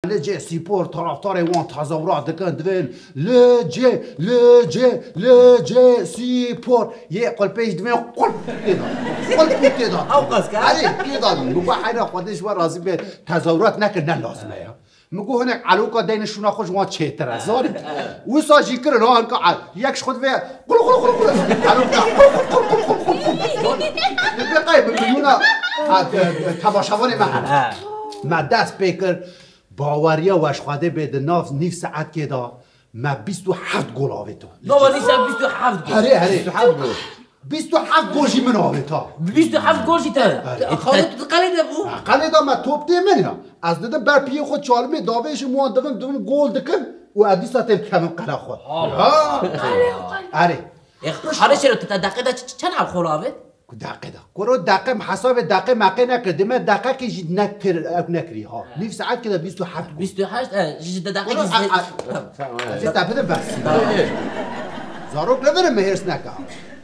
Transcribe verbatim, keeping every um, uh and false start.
Li cê spor taraftarê wan tezahürat dikin, divên li cê, li cê, li cê spor. Yê qulpêj divên qulp tê de. Qulp tê de. Ew qas ka? Erê, tê de. Min got heyra Xwedê ji we razî be, tezahürat nekin, ne lazim e ya. Min got hinek eloka deyne şûna xwe ji wan çêtir e. Zarî. Wisa jî kirin ha, hinka e-, yek ji xwe divê qul qul qul qul. Eloka qul qul qul qul qul qul qul. Min pê qey min milyona, ha, e, e, temaşevanê me hene. Ha. Me dest pê kir. Baweriya we ji Xwedê bê, di nav nîv saetkê de me bîst û heft gol avêto. Baba, nîşan bîst û heft gol. Herê, herê. Bîst û heft gol. Bîst û heft gol jî min avêta. Bîst û heft gol jî te. Herê. Xalid, tu qelê de bû? Ha, qelê de me top tê min ya. Ez didim ber piyê xwe çalimê davêjim wan, divim, divim gol dikim û ez dîsa tê dikevim qela xwe. Allah. Ha. Herê. E, Xalid, çira tu te deqê de ç-, ç-, çend ev gol avêt? Ku deqê de. Kuro deqê, hesabê deqê meqê nekir. Dime deqekê jî nek pêr ew nekirî ha. Nîv saetkê de bîst û heft. Bîst û heft, e, ji de deqekê Kuro, zê-, a, a, tamam. Ez ê te bidim bes. Tamam. Zarok neverin, me hêrs neka.